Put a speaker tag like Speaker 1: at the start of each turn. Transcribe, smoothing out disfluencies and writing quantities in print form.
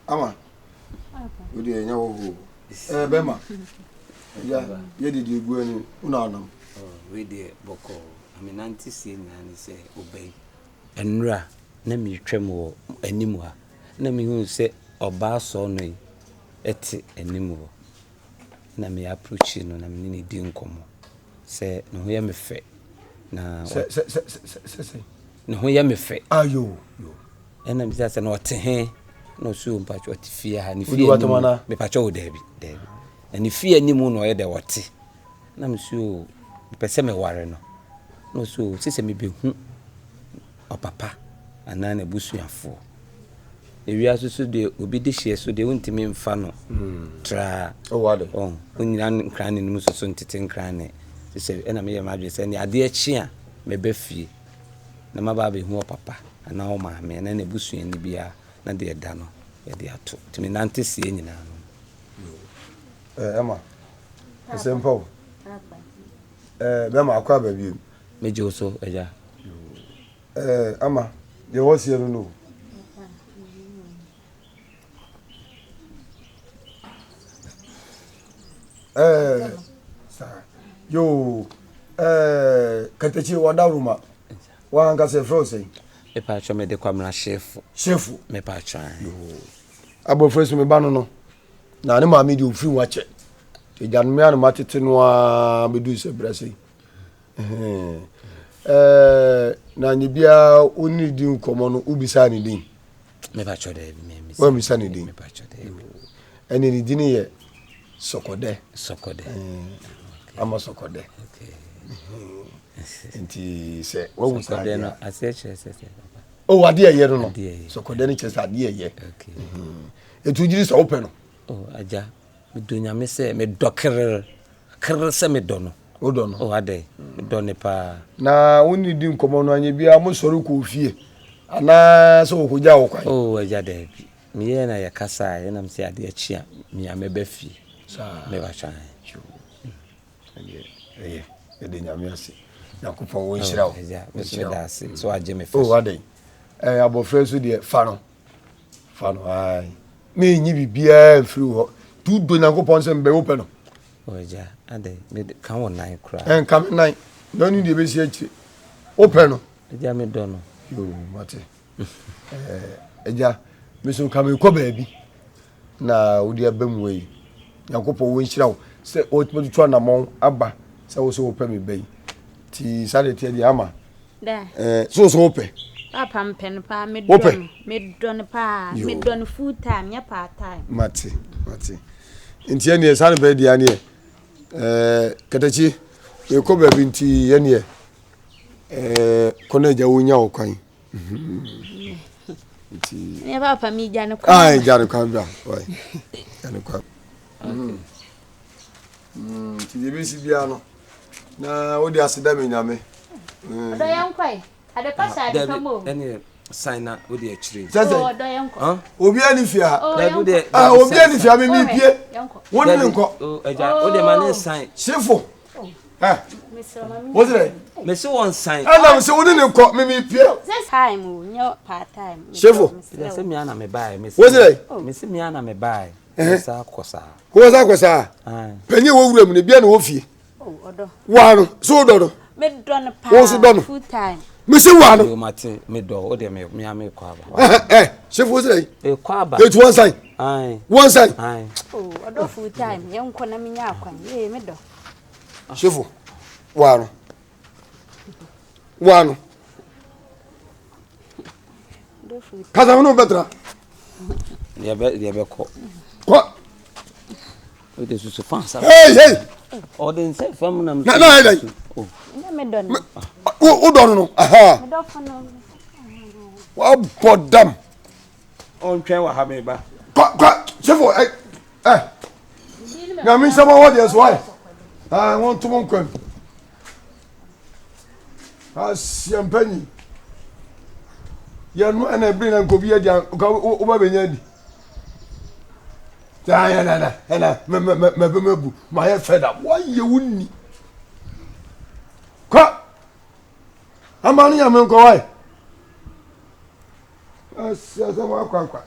Speaker 1: Ama wo deɛ ɛnyɛ wo hoo. Ɛɛ bɛma agya yɛ didi egu ani wo na anam.
Speaker 2: Wei deɛ bɔkɔɔ na me nante sie nyinaa ne sɛ ɔba yi. Nnora na meretwam wɔ anim ha na mehuu sɛ ɔbaa sɔɔnɔ yi te anim hɔ na me approach no na me ne no di nkɔmmɔ sɛ ne ho yɛ me fɛ na
Speaker 1: sɛ sɛ sɛ sɛ sɛ
Speaker 2: ne ho yɛ me fɛ.
Speaker 1: Ayo yo.
Speaker 2: Ɛna mebisa sɛ na ɔte he? Na ɔse o mpakyɛ ɔte fie ha ne fie anim mepakyɛ o daabi daabi na ne fie anim na ɔyɛ dɛ ɔte na mese o mepɛ sɛ meware no na ɔse o sɛ sɛ mebɛhu ɔpapa anaa n'abusuafoɔ ewiase so deɛ obi de hyeɛ so deɛ wontumi mfa no hmm. traa wonyina nkran ne no mu soso ntete nkran ne sɛ ɛna meyɛ m'adwene sɛ ne adeɛ kye a mɛbɛ fie na maba abɛhu ɔpapa anaa ɔmaame anaa n'abusuani biara na deɛ ɛda no yɛde ato. Nti me nante seɛ nyinaa no.
Speaker 1: Eh, Emma, asɛmpa o. Eh, bɛma akɔ aba bio.
Speaker 2: Megye wo so, agya.
Speaker 1: Eh, ama, deɛ wɔseɛ no no. Eh, saa. Yoo, eh, katakyi wadawuruma. Wankasa ɛfrɛ wo sɛn?
Speaker 2: Mepatwɔ mede Kwamina Hyefo.
Speaker 1: Hyefo.
Speaker 2: Mepatwɔ.
Speaker 1: Yoo. Abɔfra so me ba no no. Na ne maame deɛ ofiri ho akyɛ. Agya no mmea no ma tete no ara bɛdu sɛ brɛ sɛ. Ɛɛ na nye biara wo ne di nkɔmmɔ no wobisa ne din.
Speaker 2: Mepatwɔ daabi
Speaker 1: memmisa. Wammisa ne din.
Speaker 2: Mepatwɔ daabi.
Speaker 1: Ɛne ne din yɛ Sɔkɔdɛ.
Speaker 2: Sɔkɔdɛ.
Speaker 1: Ama sɔkɔdɛ. Nti sɛ wahu saa
Speaker 2: adeɛ no aseɛ kyerɛ sɛ sɛ papa.
Speaker 1: Oh adeɛ ɛyɛ no no. Sɔkɔdɛ no kyerɛ sɛ adeɛ ɛyɛ. Etu gyiri sɛ wopɛ no.
Speaker 2: Oh agya medɔ nyame sɛ medɔ kerere kerere sɛ medɔ no.
Speaker 1: Wodɔ no.
Speaker 2: Oh adɛ medɔ ne paa.
Speaker 1: Na wo ne di nkɔmɔ no anyɛ biara mo sɔre kɔ ofie anaa sɛ wɔkɔgya wo kwan.
Speaker 2: Oh agya daabi. Meyɛɛ na yɛkasaeɛ na mesɛ adeɛ kye a mea mɛba fie. Meba twan.
Speaker 1: Ɛdeɛ ɛyɛ yɛde nyame ase. Nyankopɔn wɔ nhyira wo.
Speaker 2: Meso meda ase sɛ wagye me
Speaker 1: fa. Oh adɛn. Ɛɛ abɔfra nso deɛ fa no. Fa no ae. Menyi biribiara mfiri wo hɔ. Tu do Nyankopɔn sɛ mbɛ wopɛ no.
Speaker 2: Ɔgya adɛn mede ka wo nan koraa.
Speaker 1: Ɛnka me nan. Na ɔne deɛ ɛbɛsi akyire. Wopɛ no.
Speaker 2: Agya medɔ no.
Speaker 1: Yoo mate. Agya, me so nka mekɔ baabi na wode aba mu yi. Nyankopɔn wo nhyira wo sɛ wotumi tutu anammɔn aba sɛ wo sɛ wopɛ me ba yi. Nti saa deɛ teɛ deɛ ama. Eh, so so wopɛ?
Speaker 3: Papa mpɛ no paa, medɔ no. Medɔ no paa, medɔ no full time, nyɛ part time.
Speaker 1: Mate, mate. Nti ɛneɛ saa ne bɛyɛ deɛ aneɛ. Eh, katakyi, mekɔ baabi nti ɛneɛ. Eh, kɔ na agya wonya wo kwan.
Speaker 3: Nti. Ne papa mi gya ne kwan.
Speaker 1: Ah, gya ne kwan bra. Wai. Gya ne kwan. Mm. Nti deɛ bɛsi biara no na wode aseda me nyame.
Speaker 3: Ɔdɔ yɛn kɔe. Adepa hyɛ adepa mu o.
Speaker 2: Ɛne san na wode akyire.
Speaker 1: Sɛ sɛ.
Speaker 3: Ɔdɔ yɛn kɔ.
Speaker 1: Obi ani fie ha.
Speaker 2: Dabi
Speaker 1: Ah, obi ani fie ha me mi pie. Wo ne ne nkɔ.
Speaker 2: Ɛgya wode ma ne san.
Speaker 1: Sefo. What's it?
Speaker 2: Mese wɔn san.
Speaker 1: Ɛna mese wo ne ne nkɔ me mi pie.
Speaker 3: Time o nyɛ part time.
Speaker 1: Sefo.
Speaker 2: Mese mi ana me bae.
Speaker 1: What's it?
Speaker 2: Mese mi ana me bae. Mese akɔ saa.
Speaker 1: Wọ́n sá kɔ saa. Panyin wɔ wura mu na ebia na wɔ fie. Waa no so wodɔ no.
Speaker 3: Medɔ no paa.
Speaker 1: Wɔn so dɔ no.
Speaker 3: Full time.
Speaker 1: Mese waa no.
Speaker 2: Yo mate medɔ o de me me ame kɔ aba.
Speaker 1: Ɛ sefo wọ́n sɛ.
Speaker 2: E kɔ aba.
Speaker 1: Etu wɔn san. Wɔn san.
Speaker 3: Oh ɔdɔ full time yɛn nkɔ na me nya akwan. Ee medɔ.
Speaker 1: Sefo waa no. Waa no. Kasa mi n'o bɛ tira.
Speaker 2: Deɛ bɛkɔ.
Speaker 1: Kɔ.
Speaker 2: O de susu fan sa.
Speaker 1: Hey hey.
Speaker 2: Ɔde nsɛ fam na.
Speaker 1: Na na ayɛ dɛ. O dɔ no no. Wa bɔ dam.
Speaker 2: Ɔntwɛn wɔ ha mi ba.
Speaker 1: Kɔ kɔ sefo ɛ ɛ. Nyame nsɛm awɔ deɛ so ayɛ. Ɛɛ wɔn to mo nkwam. Asia mpanyin. Yɛn no ɛna ebiri na nkobi yɛ di nka wo ba bɛnya di. Saa yɛ na na ɛna mɛ mɛ mɛ mɛ bɛ mɛ bu ma yɛ fɛ da wɔayɛ wo ni. Kɔ ama ne nyame nkɔ wae. Asia sɛ wɔakɔ akwa.